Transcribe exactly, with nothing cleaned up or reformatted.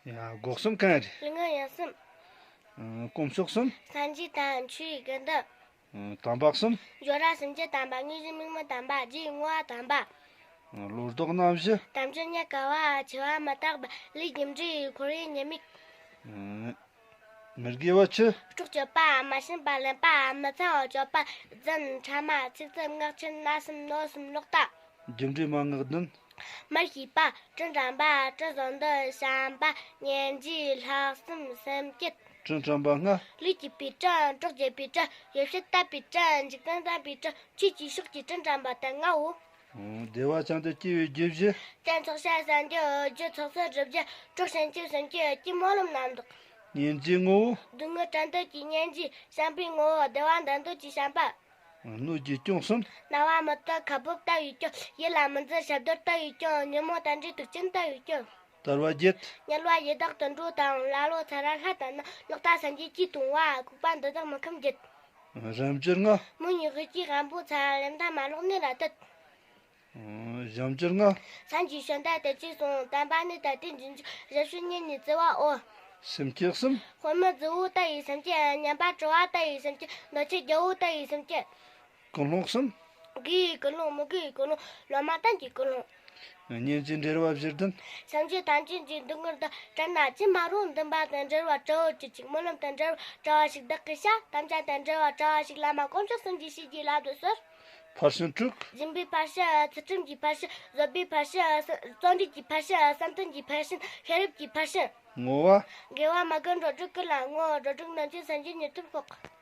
ཡ། སྒོ་གསུམ་གང་རེད། ལུས་ངག་ཡིད་གསུམ། ཨ། དཀོན་མཆོག་གསུམ། སངས་རྒྱས་དང་ཆོས་དགེ་འདུན། ཨ། དམ་པ་གསུམ། སྦྱོར་བ་སེམས་བསྐྱེད་དམ་པ། དངོས་གཞི་དམིགས་མེད་དམ་པ། རྒྱུའི་བསྔོ་བ་དམ་པ། ཨ། བློ་ལྡོག་རྣམ་བཞི། དམ་ཆོས་རྙེད་དཀའ་བ། འཆི་བ་མི་རྟག་པ། ལས་རྒྱུ་འབྲས། འཁོར་བའི་ཉེས་དམིགས། ཨ། མི་དགེ་བ་བཅུ། སྲོག་གཅོད་པ། མ་བྱིན་པ་ལེན་པ། མི་ཚངས་པར་སྤྱོད་པ། རྫུན། ཕྲ་མ། ཚིག་རྩུབ། ངག་འཁྱལ། བརྣབ་སེམས། གནོད་སེམས། ལོག་ལྟ། རྒྱུ་འབྲས་མན་ངག་བདུན། མར་ཤེས་པ། དྲིན་དྲན་པ། དྲིན་གཟོ་འདོད། བྱམས་པ། སྙིང་རྗེ། ལྷག་བསམ། སེམས་བསྐྱེད། དྲིན་དྲན་པ་ལྔ། ལུས་བསྐྱེད་པའི་དྲིན། གྲོགས་བྱེད་པའི་དྲིན། ཡོ་བྱད་བསྟབས་པའི་དྲིན། འཇིག་རྟེན་བསྟན་པའི་དྲིན། ཆོས་ཀྱི་ཕྱོགས་ཀྱི་དྲིན་དྲན་པ་དེ་ལྔའོ། ཨོ། བདེ་བ་ཅན་དུ་སྐྱེ་བའི་རྒྱུ་བཞི། རྟེན་ཚོགས་ཞལ་གསུམ་གྱི་རྒྱུ། ཚོགས་གསོག་སྒྲུབ་རྒྱུ། གྲོགས་བྱང་ཆུབ་སེམས་བསྐྱེད་ཀྱི་སྨོན་ལམ་རྣམ་དག། སྙིང་རྗེའི་ངོ་བོ། སྡུག་བསྔལ་བྲལ་འདོད་ཀྱི་སྙིང་རྗེ། བྱམས་པའི་ངོ་བོ། བདེ་བ་འདོད་འདོད་ཀྱི་བྱམས་པ། སྣོད་ཀྱི་སྐྱོན་གསུམ། རྣ་བ་མི་གཏོད་ཁ་སྦུབ་ལྟ་བུའི་སྐྱོན། ཡིད་ལ་མི་འཛིན་ཞབས་རྡོལ་ལྟ་བུའི་སྐྱོན། ཉོན་མོངས་དལ་འབྱོར་དུག་ཅན་ལྟ་བུའི་སྐྱོན། དལ་བ་བརྒྱད། དམྱལ་བ་ཡི་དྭགས་དུད་འགྲོ་དང་། ཀླ་ཀློ་ཚེ་རབས་ལྷ་དང་ནི། ལོག་ལྟ་སངས་རྒྱས་ཀྱིས་སྟོང་པ། ལྐུགས་པ་འདི་དག་མི་ཁོམ་བརྒྱད། རབ་འབྱོར་ལྔ། མི་ཉིད་དབུས་ཀྱི་དབང་པོ་ཚང་། ལམ་མཐའ་མ་ལོག་གནས་ལ་ལྟོས། ཞབས་འབྱོར་ལྔ། སངས་རྒྱས་བྱོན་དང་དེ་ཅི་སོང་། བསྟན་པ་གནས་དང་དེ་འཛིན་རྒྱུ། རབ་བྱུང་གཉེན་ཉེ་བརྩེ་བའོ། སེམས་བསྐྱེད་གསུམ། དཔེ་མི་སྡུག་པོ་ལྟ་བུའི་སེམས་བསྐྱེད། ཉམས་པ་གྲུབ་པ་ལྟ་བུའི་སེམས་བསྐྱེད། འདོད་ཆེན་རྒྱལ་པོ་ལྟ་བུའི་སེམས་བསྐྱེད། ཀུན་སློང་གསུམ། དགེ་བའི་ཀུན་སློང་། མི་དགེ་བའི་ཀུན་སློང་། སློབ་མ་གཏན་གྱི་ཀུན་སློང་། སྙིང་རྗེ་འབྲེལ་བ་བཞི་ལྡན། སེམས་ཅན་ཐམས་ཅད་ཀྱི་སྡུག་བསྔལ་དང་། བྲལ་ན་ཅི་མ་རུང་། འདུན་པ་དང་འབྲེལ་བ་བྲལ་བ་ཅི་ཞིག་སྨོན་ལམ་དང་འབྲེལ་བ་བྲལ་བ་ཞིག་བདག་གིས་བྱ། དམ་བཅའ་དང་འབྲེལ་བ་བྲལ་བ་ཞིག་བླ་མ་དཀོན་མཆོག་གསུམ་གྱིས་ཞེས་ཀྱི་ལབ་ཏུ་གསོལ། ཕར་ཕྱིན་དྲུག། སྦྱིན་པའི་ཕར་ཕྱིན། ཚུལ་ཁྲིམས་ཀྱི་ཕར་ཕྱིན། བཟོད་པའི་ཕར་ཕྱིན། བརྩོན་འགྲུས་ཀྱི་ཕར་ཕྱིན། བསམ་གཏན་གྱི་ཕར་ཕྱིན། ཤེས་རབ་ཀྱི་ཕར་ཕྱིན། བསྔོ་བ། དགེ་བ་མ་དགེ་འགྲོ་དྲུག་ཀུན་ལ་བསྔོ། འགྲོ་དྲུག་ནང་བཞིན་སངས་རྒྱས་མྱུར་ཐོབ་ཤོག།